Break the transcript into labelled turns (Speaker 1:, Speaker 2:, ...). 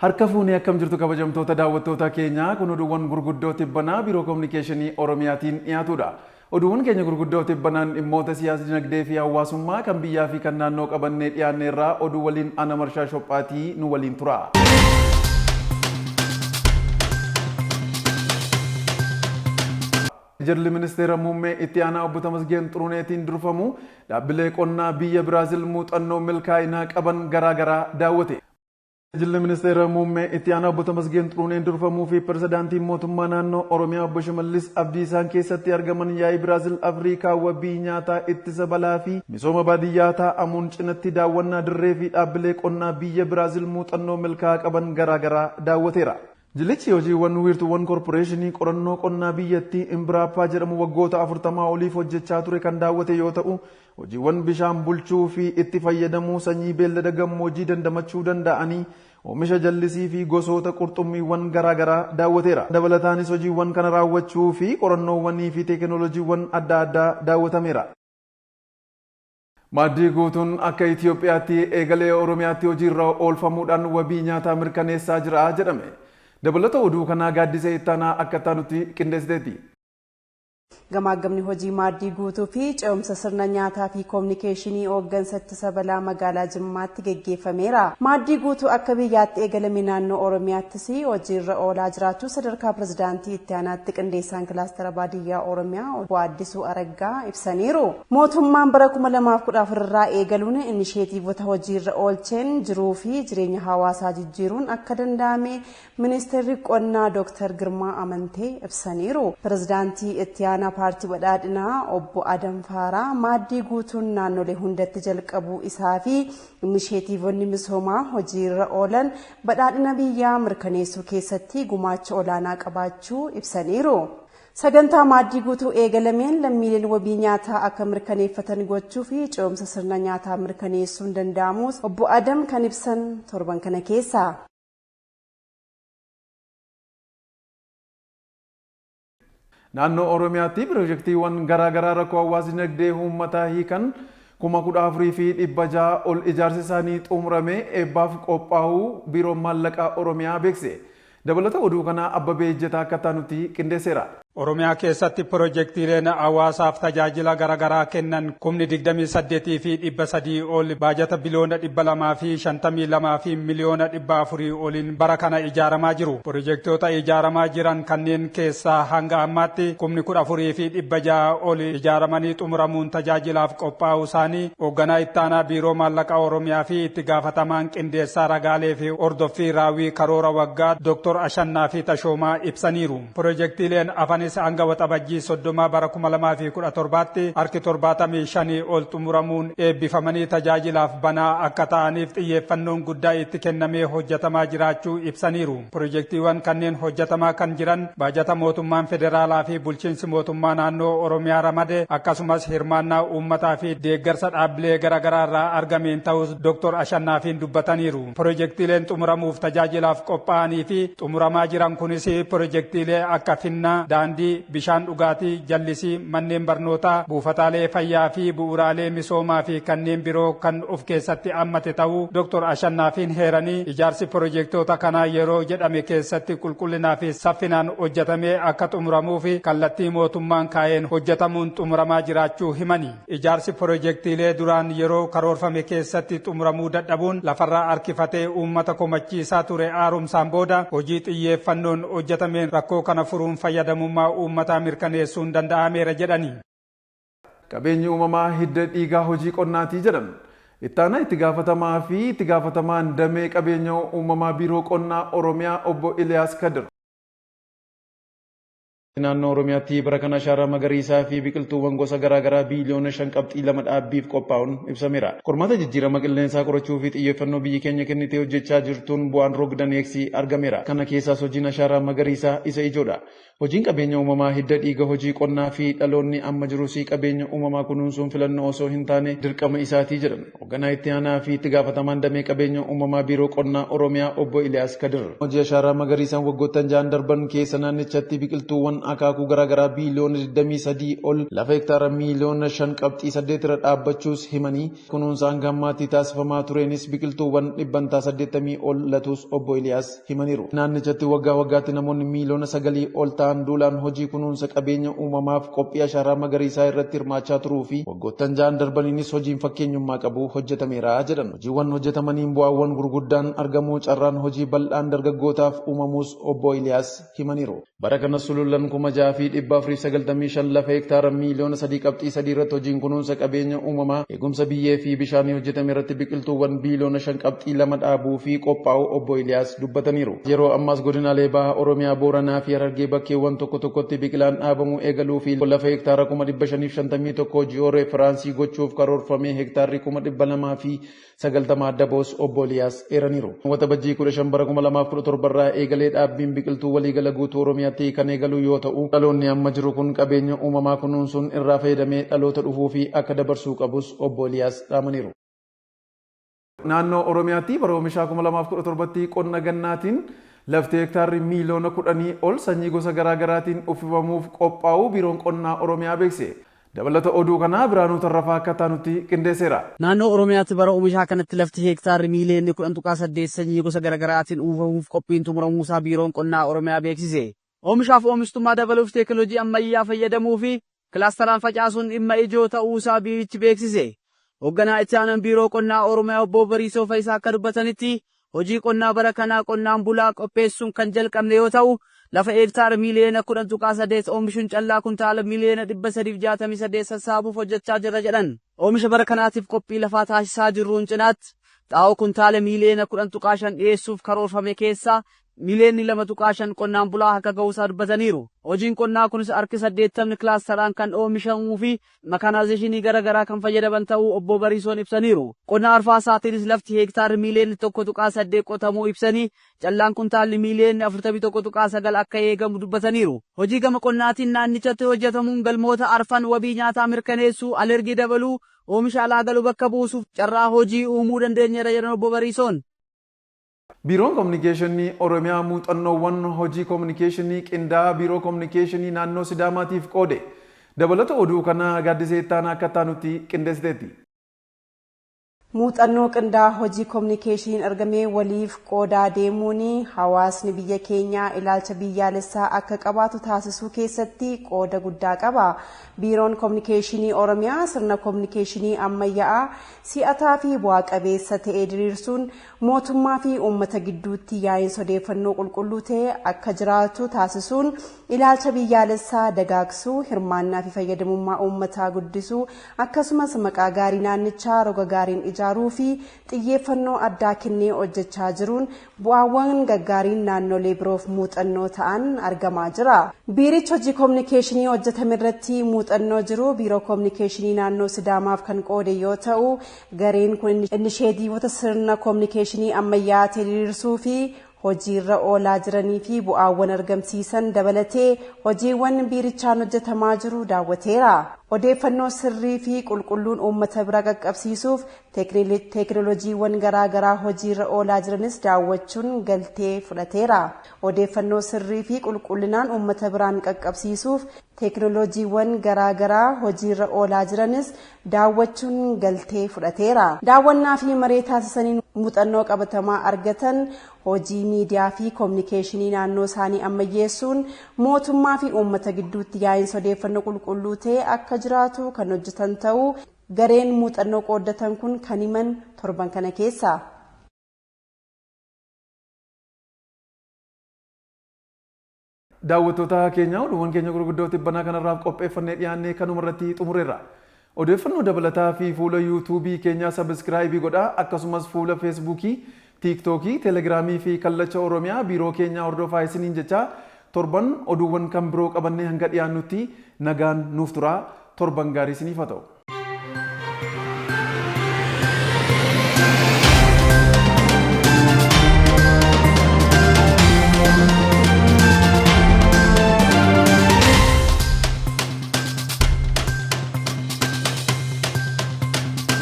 Speaker 1: Harka fuunee akkam jirtu, kabajamtoota daawwattoota keenyaa? Kun oduuwwan gurguddoo tibbanaa Biiroo Kominikeeshinii Oromiyaatiin dhiyaatudha. Oduuwwan keenya gurguddoo tibbanaan dhimmoota siyaas dinagdee fi hawaasummaa kan biyyaa fi kan naannoo qabannee dhiyaanne irraa oduu waliin ana Marshaa Shophaatii, nu waliin tura. Jilli Ministeera Muummee Itti Aanaa Obbo Tamasgeen Xuruneetiin durfamu dhaabbilee qonnaa biyya Biraazil muuxannoo milkaa'inaa qaban garaa garaa daawwate. Jilli Ministeera Muummee Itti Aanaa Obbo Tamasgeen Xuruneen durfamuu fi Pirezidaantiin Mootummaa Naannoo Oromiyaa Obbo Shimallis Abdiisaan keessatti argaman yaa'ii Biraazil Afrikaa wabii nyaataa, ittisa balaa fi misooma baadiyyaa taa'amuun cinatti daawwannaa dirree fi dhaabbilee qonnaa biyya Biraazil muuxannoo milkaa'aa qaban garaa garaa daawwateera. Jilichi hojiiwwan wiirtuuwwan Korporeeshinii Qorannoo Qonnaa biyyattii Imbiraappaa jedhamu waggoota 40 oliif hojjechaa ture kan daawwate yoo ta'u, hojiiwwan bishaan bulchuu fi itti fayyadamuu, sanyii beellada gammoojjii dandamachuu danda'anii, oomisha jallisii fi gosoota qurxummiiwwan garaa garaa daawwateera. Dabalataanis hojiiwwan kana raawwachuu fi qorannoowwanii fi teekinooloojiiwwan adda addaa daawwatameera. Maaddii guutuun akka Itoophiyaatti eegalee Oromiyaatti hojiirra oolfamuudhaan wabii nyaataa mirkaneessaa jira jedhame. Dabalata oduu kanaa Gaaddisee Ittaanaa akka taanutti qindeessiteetti.
Speaker 2: Gamaaggamni hojii maaddii guutuu fi ce'umsa sirna nyaataa fi koominikeeshinii hooggansa ittisa balaa magaalaa Jimmaatti geggeeffameera. Maaddii guutuu akka biyyaatti eegalame naannoo Oromiyaattis hojiirra oolaa jiraachuu sadarkaa pirezidaantii itti aanaatti qindeessaan kilaastara baadiyyaa Oromiyaa Obbo Addisuu Araggaa ibsaniiru. Mootummaan bara 2014 irraa eegaluun inisheetiivota hojiirra oolcheen jiruu fi jireenya hawaasaa jijjiiruun akka danda'ame Ministeerri Qonnaa Dooktar Girmaa Amantee ibsaniiru. Pirezidaantii Itti Aanaa Paartii Badhaadhinaa Obbo Adam Faaraa maaddii guutuun naannolee hundatti jalqabuu isaa fi inisheetiivonni misoomaa hojiirra oolan badhaadhina biyyaa mirkaneessuu keessatti gumaacha olaanaa qabaachuu ibsaniiru. Sagantaa maaddii guutuu eegalameen lammiileen wabii nyaataa akka mirkaneeffatan gochuu fi ce'umsa sirna nyaataa mirkaneessuun danda'amuus Obbo Adam kan ibsan torban kana keessa.
Speaker 1: Naannoo Oromiyaatti pirojektiiwwan garaa garaa rakkoo hawaas dinagdee uummataa hiikan 14,600 ol ijaarsi isaanii xumuramee eebbaaf qophaa'uu Biiroon Maallaqaa Oromiyaa beeksise. Dabalata oduu kanaa Abbabee Ejjetaa akka taanutti qindeesseera.
Speaker 3: Oromiyaa keessatti pirojektiileen hawaasaaf tajaajila garaagaraa kennan 28,300 ol baajata biliyoona 252 fi miliyoona 400 oliin bara kana ijaaramaa jiru. Pirojektoota ijaaramaa jiran kanneen keessaa hanga ammaatti 14,600 ol ijaaramanii xumuramuun tajaajilaaf qophaa'uu isaanii hoogganaa ittaanaa Biiroo Maallaqaa Oromiyaa fi itti gaafatamaan qindeessaa ragaalee fi hordoffii raawwii karoora waggaa Dr. Ashannaa fi Tashoomaa ibsaniiru. Pirojektiileen afanis hanga Waxabajjii 30 bara 2017tti harki 75 ol xumuramuun eebbifamanii tajaajilaaf banaa akka ta'aniif xiyyeeffannoon guddaa itti kennamee hojjetamaa jiraachuu ibsaniiru. Pirojektiiwwan kanneen hojjetamaa kan jiran baajata mootummaan federaalaa fi bulchiinsi mootummaa naannoo Oromiyaa ramade, akkasumas hirmaannaa uummataa fi deeggarsa dhaabbilee garaagaraa irraa argameen ta'us Dr. Ashannaafiin dubbataniiru. Pirojektiileen xumuramuuf tajaajilaaf qophaa'anii fi xumuramaa jiran kunis pirojektiilee akka finnaa, daandii, bishaan dhugaatii, jallisii, manneen barnootaa, buufataalee fayyaa fi bu'uuraalee misoomaa fi kanneen biroo kan of keessatti hammate ta'uu Dr. Ashannaafiin heeranii, ijaarsi pirojektoota kanaa yeroo jedhame keessatti qulqullinaa fi saffinaan hojjetamee akka xumuramuu fi kallattii mootummaan kaa'een hojjetamuun xumuramaa jiraachuu himani. Ijaarsi pirojektiilee duraan yeroo karoorfame keessatti xumuramuu dadhabuun lafarraa harkifatee uummata komachiisaa ture haaromsaan booda hojii xiyyeeffannoon hojjetameen rakkoo kana furuun fayyadamummaa uummataa mirkaneessuun danda'ameera jedhani.
Speaker 1: Qabeenyi uumamaa hidda dhiigaa hojii qonnaatii jedhan Ittaanaa itti gaafatamaa fi itti gaafatamaan damee qabeenya uumamaa Biiroo Qonnaa Oromiyaa Obbo Iliyaas Kadir. Naannoo Oromiyaatti bara kana ashaaraa magariisaa fi biqiltuuwwan gosa garaagaraa biiliyoona 5.2 dhaabbiif qophaa'uun ibsameera. Qormaata jijjiirama qilleensaa qorachuu fi xiyyeeffannoo biyyi keenya kennitee hojjechaa jirtuun bu'aan rog-daneeksii argameera. Kana keessaas hojiin ashaaraa magariisaa isa ijoodha. Hojiin qabeenya uumamaa hidda dhiiga hojii qonnaa fi dhaloonni amma jirus qabeenya uumamaa kunuunsuun filannoo osoo hin taane dirqama isaatii jedhan. Hoogganaa itti aanaa fi itti gaafatamaan damee qabeenya uumamaa Biiroo Qonnaa Oromiyaa Obbo Iliyaas Kadir. Hojii ashaaraa magariisaan waggoottan 6 darban keessa naannichatti biqiltuuwwan akaakuu garaagaraa biiliyoona 23 ol lafa hektaara miiliyoona 5.8 irra dhaabbachuus himanii, kunuunsa hanga ammaatti taasifamaa tureenis biqiltuuwwan 80% ol latuus Obbo Iliyaas himaniiru. Naannichatti waggaa waggaatti namoonni miiliyoona 9 ol ta'an duulaan hojii kunuunsa qabeenya uumamaaf qophii ashaaraa magariisaa irratti hirmaachaa turuu fi waggoottan 6 darbaniinis hojiin fakkeenyummaa qabu hojjetameera jedhan. Hojiiwwan hojjetamaniin bu'aawwan gurguddaan argamuu, carraan hojii bal'aan dargaggootaaf uumamuus Obbo Iliyaas himaniiru. Bara kana sululan 6,495 lafa hektaara miiliyoona 3.3 irratti hojiin kunuunsa qabeenya uumamaa, eegumsa biyyee fi bishaanii hojjetame irratti biqiltuuwwan biiliyoona 5.2 dhaabuu fi qophaa'uu Obbo Iliyaas dubbataniiru. Yeroo ammaas godinaalee Baha Oromiyaa, Booranaa fi Harargee bakkeewwan tokko tokkotti biqilaan dhaabamuu eegaluu fi lafa hektaara 551,000 ji'oo referaansii gochuuf karoorfamee hektaarri 290,000 adda ba'us Obbo Iliyaas eeraniiru. Waxabajjii 15 bara 2017 irraa eegalee dhaabbiin biqiltuu waliigala guutuu Oromiyaatti kan eegalu yoo ta'u, dhaloonni amma jiru kun qabeenya uumamaa kunuunsuun irraa fayyadamee dhaloota dhufuu fi akka dabarsuu qabus Obbo Iliyaas dhaamaniiru. Naannoo Oromiyaatti bara oomishaa 2017tti qonna gannaatiin lafti hektaarri miiliyoona 10 ol sanyii gosa garaagaraatiin uffifamuuf qophaa'uu Biiroon Qonnaa Oromiyaa beeksise. Dabalata oduu kanaa Biraanuu Tarrafaa akka taanutti qindeesseera.
Speaker 4: Naannoo Oromiyaatti bara oomishaa kanatti lafti hektaarri miiliyoonni 10.8 sanyii gosa garaagaraatiin uwwifamuuf qophiin xumuramuusaa Biiroon Qonnaa Oromiyaa beeksise. Oomishaaf oomishtummaa dabaluuf teekinooloojii ammayyaa fayyadamuu fi kilaasteraan facaasuun dhimma ijoo ta'uusaa biirichi beeksise. Hoogganaa itti aanaan Biiroo Qonnaa Oromiyaa Obbo Bariisoo Fayisaa akka dubbatanitti, hojii qonnaa bara kanaa qonnaan bulaa qopheessuun kan jalqabne yoo ta'u, lafa hektaara miiliyoona 10.8 oomishuun callaa kuntaala miiliyoona 368 sassaabuuf hojjechaa jirra jedhan. Oomisha bara kanaatiif qophii lafaa taasisaa jirruun cinaatti xaa'oo kuntaala miiliyoona 10.5 dhiyeessuuf karoorfame keessaa miiliyoonni 2.5 qonnaan bulaa akka ga'uusaa dubbataniiru. Hojiin qonnaa kunis harki 80 kilaasteraan kan oomishamuu fi makaanaayizeeshinii garaa garaa kan fayyadaman ta'uu Obbo Bariisoon ibsaniiru. Qonna arfaasaatiinis lafti hektaarri miiliyoonni 1.8 qotamuu ibsanii, callaan kuntaalli miiliyoonni 41.9 akka eegamu dubbataniiru. Hojii gama qonnaatiin naannichatti hojjetamuun galmoota arfan wabii nyaataa mirkaneessuu, alergii dabaluu, oomisha alaa galu bakka buusuuf carraa hojii uumuu dandeenyeera jedhan Obbo Bariisoon.
Speaker 1: Biiroon Kominikeeshinii Oromiyaa muuxannoowwan hojii kominikeeshinii qindaa'aa Biiroo Kominikeeshinii naannoo Sidaamaatiif qoode. Dabalata oduu kanaa Gaaddisee Ittaanaa akka taanutti qindeessiteetti.
Speaker 2: Muuxannoo qindaa'aa hojii kominikeeshiniin argame waliif qoodaa deemuun hawaasni biyya keenyaa ilaalcha biyyaalessaa akka qabaatu taasisuu keessatti qooda guddaa qaba. Biiroon Kominikeeshinii Oromiyaa sirna kominikeeshinii ammayyaa'aa, si'ataa fi bu'aa qabeessa ta'e diriirsuun mootummaa fi uummata gidduutti yaa'iinsa odeeffannoo qulqulluu ta'e akka jiraatu taasisuun ilaalcha biyyaalessaa dagaagsuu, hirmaannaa fi fayyadamummaa uummataa guddisuu, akkasumas maqaa gaarii naannichaa roga gaariin ijaaruu fi xiyyeeffannoo addaa kennee hojjechaa jiruun bu'aawwan gaggaariin naannolee biroof muuxannoo ta'an argamaa jira. Biirichi hojii kominikeeshinii hojjetame irratti muuxannoo jiru Biiroo Kominikeeshinii naannoo Sidaamaaf kan qoode yoo ta'u, gareen kun inisheetiivota sirna kominikeeshinii ammayyaa ta'e diriirsuu fi hojiirra oolaa jiranii fi bu'aawwan argamsiisan dabalatee hojiiwwan biirichaan hojjetamaa jiru daawwateera. Odeeffannoo sirrii fi qulqulluun uummata bira qaqqabsiisuuf teekinooloojiiwwan garaa garaa hojiirra oolaa jiranis daawwachuun galtee fudhateera. Odeeffannoo sirrii fi qulqullinaan uummata biraan qaqqabsiisuuf teekinooloojiiwwan garaa garaa hojiirra oolaa jiranis daawwachuun galtee fudhateera. Daawwannaa fi maree taasisaniin muuxannoo qabatamaa argatan hojii miidiyaa fi kominikeeshinii naannoo isaanii ammayyeessuun mootummaa fi uummata gidduutti yaa'iinsa odeeffannoo qulqulluu ta'e akka jiraatu kan hojjetan ta'uu gareen muuxannoo qooddatan kun kan himan torban kana keessa.
Speaker 1: Daawwattoota keenya, oduuwwan keenya gurguddoo tibbanaa kanarraaf qopheeffannee dhiyaannee kanuma irratti xumureerra. Odeeffannoo dabalataa fi fuula Yuutuubii keenyaa subscribe godhaa, akkasumas fuula Feesbuukii, Tiiktookii, Teelegiraamii fi Kallacha Oromiyaa biiroo keenyaa hordofaa isiniin jechaa, torban oduuwwan kan biroo qabannee hanga dhiyaannutti nagaan nuuf turaa, torban gaarii isiniif haa ta'u.